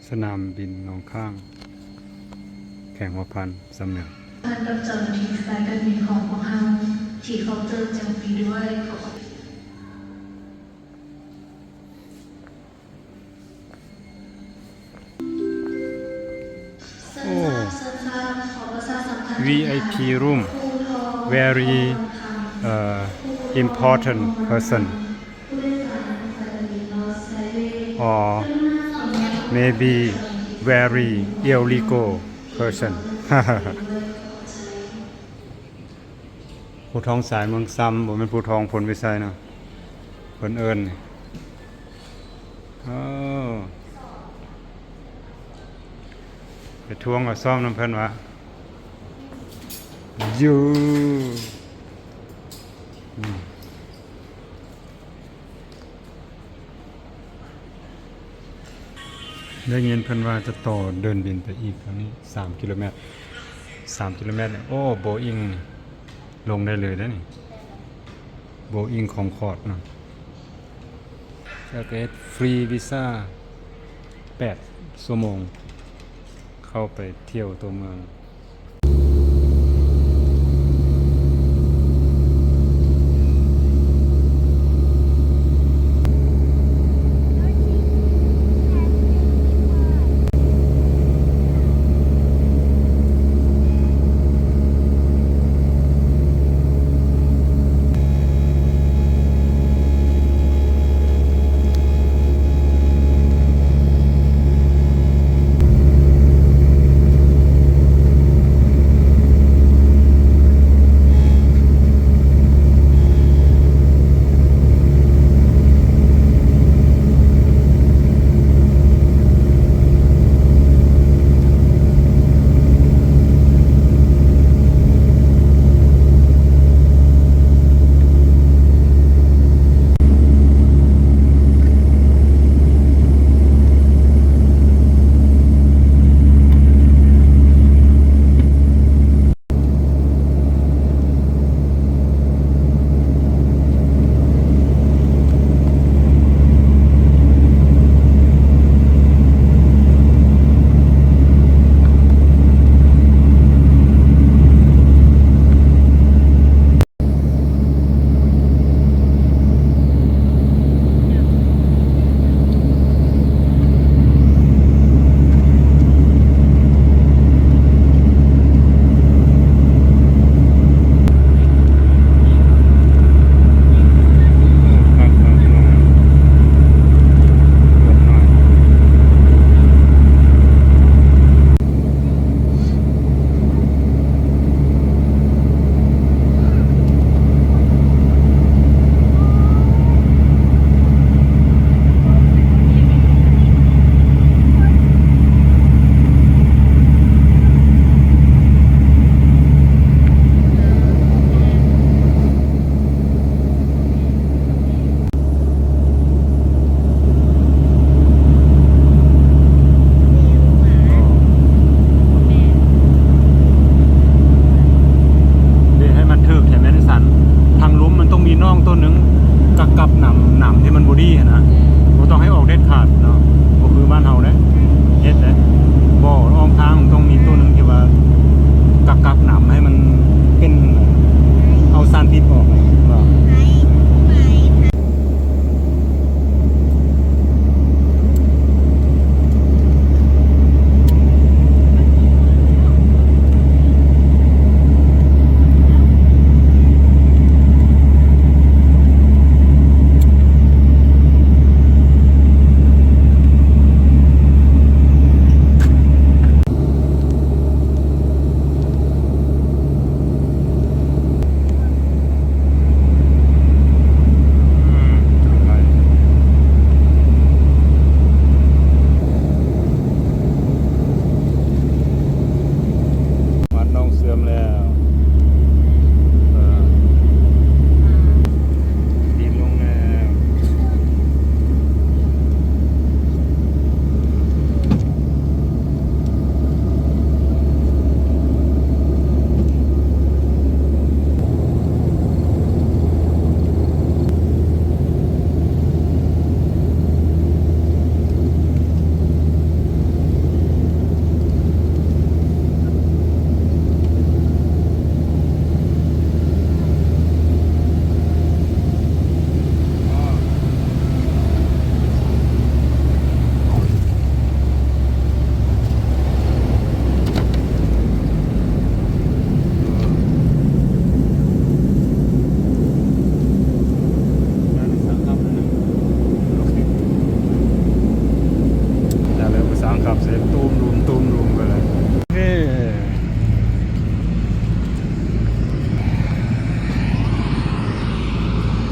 ສະໜາມບິນໜອງຄ້າງ ແຂວງຫົວພັນ ສຳເໜືອ. ທ່ານກັບເຈົ້າໜ້າທີ່ສາຍການບິນຂອງພວກເຮົາ ທີ່ເຄົາເຕີຈຳປີດ້ວຍ ຂໍຂອບ ໂອ້ VIP room, very, uh, important person or maybe very illegal person. ພູທອງສາຍເມືອງຊຳ ບໍ່ແມ່ນພູທອງພົນວິໄຊເນາະ ເພິ່ນເອີ້ນນີ້. ເອີ ໄປທວງເອົາຊອມນຳເພິ່ນວ່າ ຢູ່ ອືມ. ໄດ້ຍິນເພິ່ນວ່າຈະຕໍ່ເດີ່ນບິນໄປອີກທາງນີ້ສາມກິໂລແມັດ ສາມກິໂລແມັດນີ້. ໂອ້ ໂບອິງລົງໄດ້ເລີຍເດ້ນີ້ ໂບອິງຄອງຄອດເນາະ. ແລ້ວກໍເຮັດຟຣີວີຊາແປດຊົ່ວໂມງ ເຂົ້າໄປທ່ຽວຕົວເມືອງ. ກັບເສດຖ